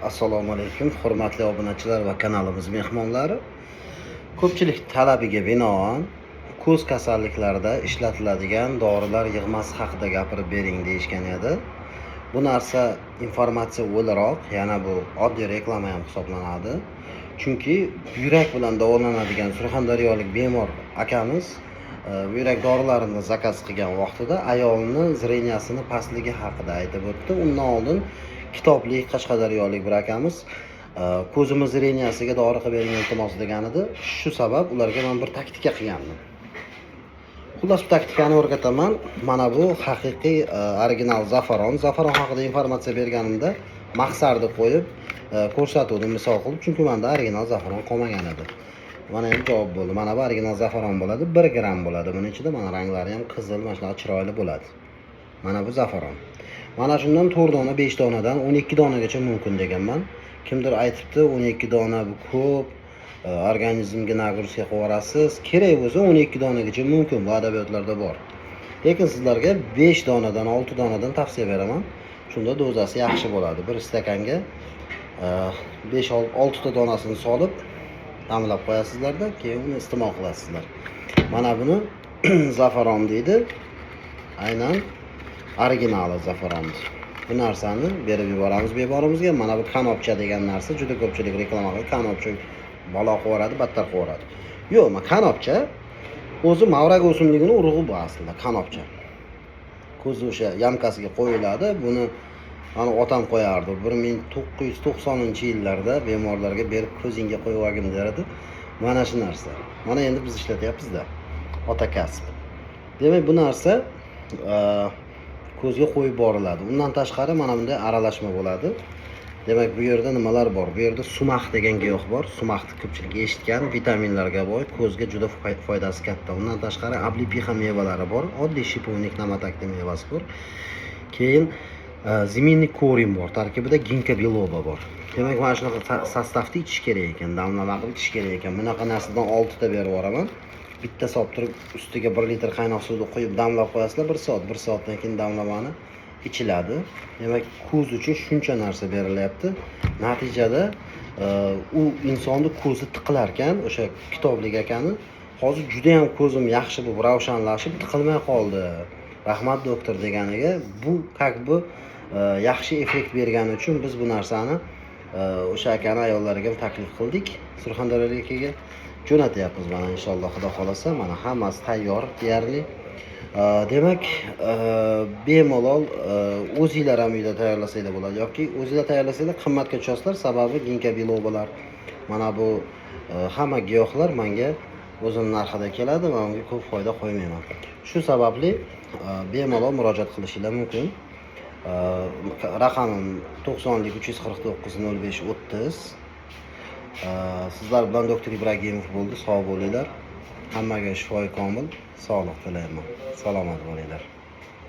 Assalomu alaykum, hurmatli obunachilar va kanalimiz mehmonlari. Ko'pchilik talabiga binoan ko'z kasalliklarida ishlatiladigan dorilar yig'masi haqida gapirib bering deyishgan edi. Bu narsa informatsiya o'laroq, yana bu oddiy reklama ham hisoblanadi. Chunki buyrak bilan davolanadigan surxondaryolik bemor akamiz buyrak dorilarini zakaz qilgan vaqtida ayolini зрения sini pastligi haqida aytib o'tdi. Undan oldin kitobli qashqadaryolik bir akamiz ko'zimiz зрения siga dori qilib bering, iltimos, degan edi. Shu sabab ularga man bir taktika qilgandim. Xullas, bu taktikani o'rgataman. Mana bu haqiqiy original zafaron. Zafaron haqida informatsiya berganimda mahsarni qo'yib ko'rsatuvdim misol qilib, chunki manda original zafaron qolmagan edi. Mana endi javob bo'ldi. Mana bu original zafaron bo'ladi, 1 gramm bo'ladi. Buni ichida mana ranglari ham qizil, mana shunaqa chiroyli bo'ladi. Mana bu zafaron. Mana shundan 4 dona, 5 donadan 12 donagacha mumkin deganman. Kimdir aytibdi, 12 dona bu ko'p, organizmga нагрузка qilib yuborasiz. Kerak bo'lsa, 12 donagacha mumkin, bu adabiyotlarda bor. Lekin sizlarga 5 donadan, 6 donadan tavsiya beraman. Shunda dozasi yaxshi bo'ladi. Bir stakanga 5 6 ta donasini solib damlab qo'yasizlarda, keyin uni iste'mol qilasizlar. Mana buni zafaron deydi. Aynan originali zafaron. Bu narsani berib yuboramiz bemorimizga. Mana bu kanopcha degan narsa juda ko'pchilik reklama qiladi. Kanopcha balo qilib yuboradi, battar qilib yuboradi. Yo'q, ma kanopcha o'zi mavrak o'simligini urug'i bu aslida kanopcha. Ko'zi o'sha ямка siga qo'yiladi. Buni mani otam qo'yardi. 1990-yillarda bemorlarga berib, ko'zingga qo'yib olgin derdi. Mana shu narsa. Mana endi biz ishlatyapmiz-da. Ota kasb. Demak, bu narsa ko'zga qo'yib boriladi. Undan tashqari mana bunday aralashma bo'ladi. Demak, bu yerda nimalar bor? Bu yerda sumax degan giyoh bor. Sumaxni ko'pchilik eshitgan, vitaminlarga boy, ko'zga juda foydasi katta. Undan tashqari облепиха mevalari bor, oddiy шиповник, namatakni mevasi bor. Keyin змеиный корень bor, tarkibida ginkgo biloba bor. Demak, mana shunaqa состав da ichish kerak ekan, damlama qilib ichish kerak ekan. Bunaqa narsadan oltita berib yuboraman. Bitta solib turib, ustiga 1 litr qaynoq suvni quyib damlab qo'yasizlar bir soat. Bir soatdan keyin damlamani ichiladi. Demak, ko'z uchun shuncha narsa berilyapti. Natijada u insonni ko'zi tiqilar ekan. O'sha kitoblik akani hozir judayam ko'zim yaxshi bo'lib, ravshanlashib, tiqilmay qoldi, rahmat, doktor, deganiga bu как бы yaxshi effekt bergani uchun biz bu narsani o'sha akani ayollariga ham taklif qildik. Surxondaryolik akaga jo'natyapmiz mana, inshaalloh, xudo xohlasa, mana hammasi tayyor deyarli. Demak, bemalol o'zinglar ham uyda tayyorlasanglar bo'ladi yoki o'zinglar tayyorlasanglar, qimmatga tushasizlar, sababi ginkgo bilobalar, mana bu hamma giyohlar manga o'zini narxida keladi va unga ko'p foyda qo'ymayman. Shu sababli bemalol murojaat qilishinglar mumkin. Raqamim 90 349 05 30. Sizlar bilan doktor Ibragimov bo'ldi. Sog' bo'linglar. Hammaga shifoi komil, sog'liq tilayman. Salomat bo'linglar.